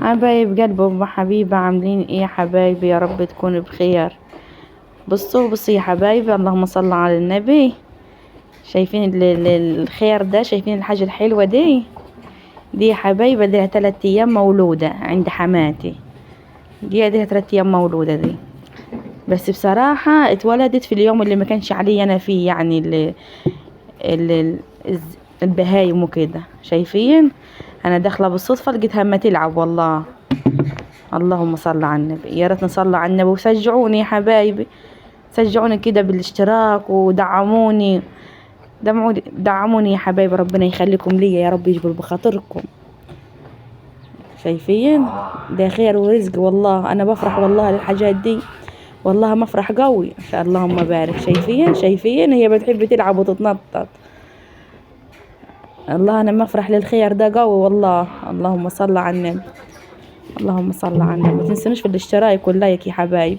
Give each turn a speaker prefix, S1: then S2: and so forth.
S1: حبايب قلب ام حبيبه، عاملين ايه يا حبايبي؟ يا رب تكونوا بخير. بصوا بصوا يا حبايبي، اللهم صل على النبي. شايفين الخير ده؟ شايفين الحاجة الحلوة دي؟ دي يا حبايبي دي 3 ايام مولودة عند حماتي. دي 3 ايام مولودة دي، بس بصراحة اتولدت في اليوم اللي ما كانش علي انا فيه، يعني ال البهايم وكده. شايفين؟ انا داخله بالصدفة لقيتها ما تلعب والله. اللهم صل على النبي. يا ريت نصلي على النبي. وشجعوني يا حبايبي، شجعوني كده بالاشتراك ودعموني، دعموني يا حبايبي، ربنا يخليكم ليا يا رب، يجبر بخاطركم. شايفين؟ ده خير ورزق والله. انا بفرح والله للحاجات دي، والله ما افرح قوي. اللهم بارك. شايفين؟ شايفين هي بتحب تلعب وتتنطط. الله انا ما افرح للخير ده قوي والله. اللهم صل على النبي، اللهم صل على النبي. ما تنسونيش في الاشتراك واللايك يا حبايب.